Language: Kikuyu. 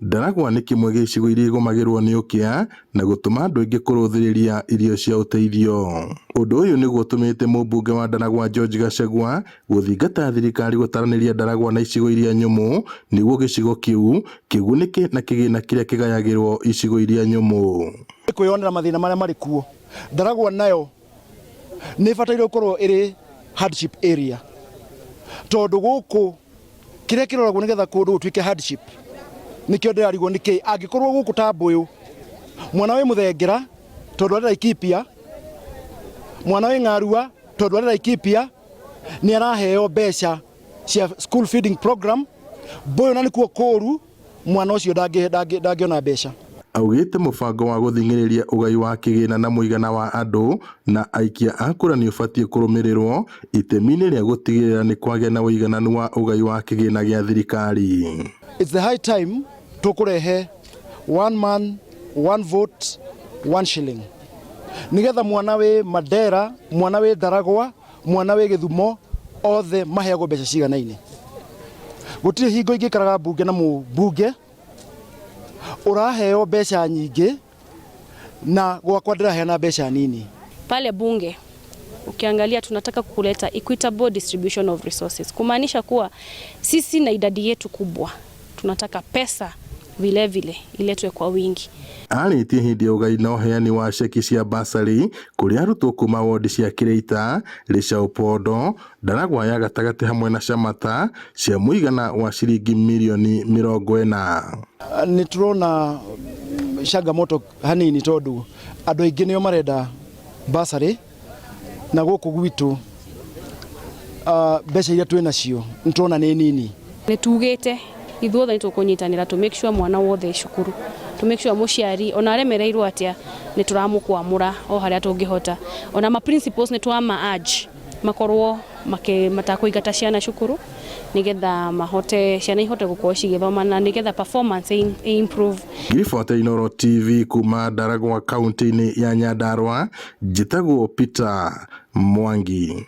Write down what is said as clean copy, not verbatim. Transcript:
Ndaragwa nĩ kĩmwe gĩa icigo iria igũmagĩrwo nĩ ũkĩa na gũtũma andũ aingĩ kũrũthĩrĩria irio cia ũteithio. Ũndũ ũyũ nĩguo ũtũmĩte mũmbunge wa Ndaragwa George Gachagua gũthingata thirikari gũtaranĩria Ndaragwa na icigo iria nyũmũ nĩguo gĩcigo kĩu kĩgunĩke na kĩgĩna kĩrĩa kĩgayagĩrwo icigo iria nyũmũ. Kwĩyonera mathĩna marĩa marĩ kuo. Ndaragwa nayo nĩ ĩbataire gũkorwo ĩrĩ hardship area tondũ gũkũ kĩrĩa kĩroragwo nĩgetha kũndũ gũtuĩke hardship nĩkĩo ndĩrarigwo nĩkĩ angĩkorwo gũkũ ta Mbũyũ mwana wĩ Mũthengera tondũ arĩ Laikipia, mwana wĩ Ng'arua tondũ arĩ Laikipia nĩ araheo mbeca cia school feeding program. Mbũyũ na nĩkuo kũru, mwana ũcio ndangĩona mbeca. Augĩte mũbango wa gũthing'ĩrĩria ũgai wa kĩgĩna na mũigana wa andũ na aikia a kura nĩ ũbatiĩ kũrũmĩrĩrwo itemi-inĩ rĩa gũtigĩrĩra nĩ kwagĩa na ũigananu wa ũgai wa kĩgĩna gĩa thirikari. It's the high time tũkũrehe one man, one vote, one shilling nigetha mwana wĩ Mandera, mwana wĩ Ndaragwa, mwana wĩ Gĩthumo othe maheagwo mbeca ciganaine. Gũtirĩ hingo ingĩikaraga mbunge na mũmbunge ũraheo mbeca nyingĩ na gwakwa ndĩraheana mbeca nini. Pale bunge ukiangalia tunataka kuleta equitable distribution of resources, kumaanisha kuwa sisi na idadi yetu kubwa tunataka pesa vile vile iletwe kwa wingi. Arĩtie hĩndĩ ya ũgai na ũheani wa ceki cia basarĩ kũrĩ arutwo kuma wondi cia Kĩrĩita, Rĩcaũ-Pondo, Ndaragwa ya gatagatĩ hamwe na Shamata cia mũigana wa ciringi mirioni 40. Nĩ tũrona changamoto hanini tondũ andũ aingĩ nĩo marenda basarĩ na gũkũ gwitũ mbeca iria twĩ nacio nĩ tũrona nĩ nini. Nĩ tugĩte ithuothe nĩ tũkũnyitanĩra to make sure mwana wothe cukuru, to make sure mũciari ona aremereirwo atĩa nĩ tũramũkwamũra o harĩa tũngĩhota. Ona ma principals nĩ twama urge makorwo matakũingata ciana cukuru nigetha mahote ciana ihote gũkorwo cigĩthoma na nigetha performance improve. Ngiribota Inooro TV kuma Ndaragwa kaunti-inĩ ya Nyandarua, njĩtagwo Peter Mwangi.